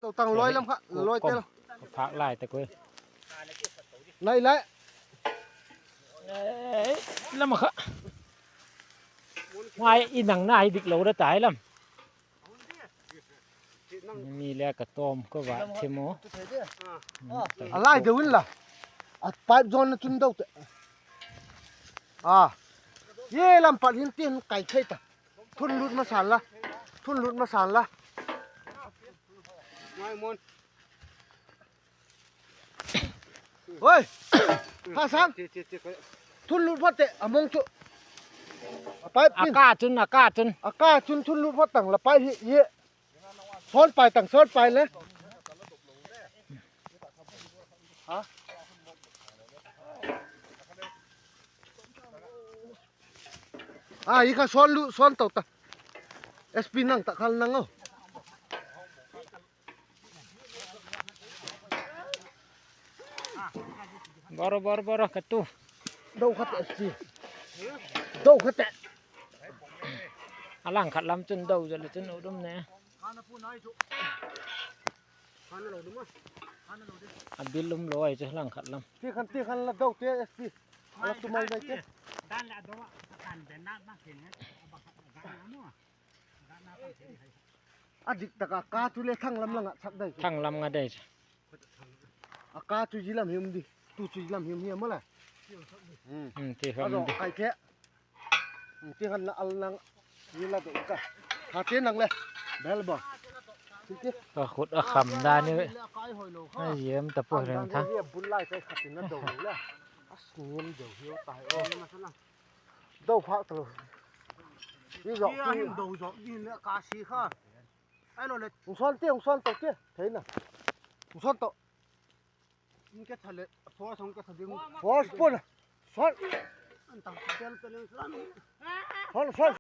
ເອົາຕັ້ງຮ້ອຍລຳຄະ ຮ້ອຍແຕ່ລະ ພາກຫຼາຍແຕ່ກວຍ ໄລ່ແລ້ວ ເອີຍ ລຳມາຄະ ວາຍ ອີໜັງນາຍດິກໂລດະຕາຍລຳ ມີແລ້ວກະຕ້ອມກະວ່າເທໂມ ອາ ຫຼາຍດຽວນີ້ລະ ອາ ປາຍຈອນນະຈຸນເດົາແຕະ ອາ ເຢ ລຳປາດຫີນຕີນໄກເທຕະ ທຸນຫຼຸດມາສານລະ ທຸນຫຼຸດມາສານລະ ເຮີ້ຍ ພາສັງ ທຸນຫຼຸດພອດເຕະ ອາມົງຈຸ ອາໄປ ອາກາຈຸນ ອາກາຈຸນ ອາກາຈຸນ ທຸນຫຼຸດພອດຕັງລະໄປເຮ ຊ້ອນໄປ ຕັງຊ້ອນໄປເລີຍ ອາ ອີກະຊ້ອນລຸ ຊ້ອນເຕົາຕະ ເອສປີນັ່ງຕະຄັນນັ່ງເອົາ ບາຣະ ບາຣະ ບາຣະ ກະຕູ ໂດຂະແຕະ ໂດຂະແຕະ ອາຫຼັງຂັດລຳ ຈົນໂດ ຈະລະຈົນໂອດົມແນ ອາບິນລົມລອຍ ຈະຫຼັງຂັດລຳ ຕີຄັນ ຕີຄັນລະໂດເຕ ເອສປີ ອາລະຕຸມາໄດເຕ ອາດິກຕະກະກາຕຸເລທັງລຳລະງະສັກໄດ ທັງລຳງະໄດ ອາກາຈຸຈິລຳເຮມດີ ຕຸຈຸຈິລຳເຮມເຮມມະລະ ອືມ ອືມ ຕິເຮົມດີ ໄກແທ້ ອືມ ຕິຫັນລະອັນນັງ ນີ້ລະໂດກະ ຫາເຕນັງແລ ແບລບໍ ຕິ ກະຂຸດອາຄຳດານີ້ ໃຫ້ເຢ້ມຕະໂປເລື່ອງທາງ ບຸນຫຼາຍໃສ່ຂັດຕິນະໂດລະ ອັສເງຍມເດີ ເຮວຕາຍ ໂອ ໂດພາກໂຕ ນີ້ດອກ ໂດຈອກ ນີ້ລະກາຊີຄ່າ ໄອ້ໂລເລັດ ຫົງຊ້ອນເຕ ຫົງຊ້ອນໂຕເຕ ເຫັນນະ ຫົງຊ້ອນໂຕ ມັນກະທະເລ ໂພສ ມັນກະທະດຶງ ໂພສ ປຸ້ນ ຊ້ອນ ອັນຕັງເຕນເປັນ ຊ້ອນ ຊ້ອນ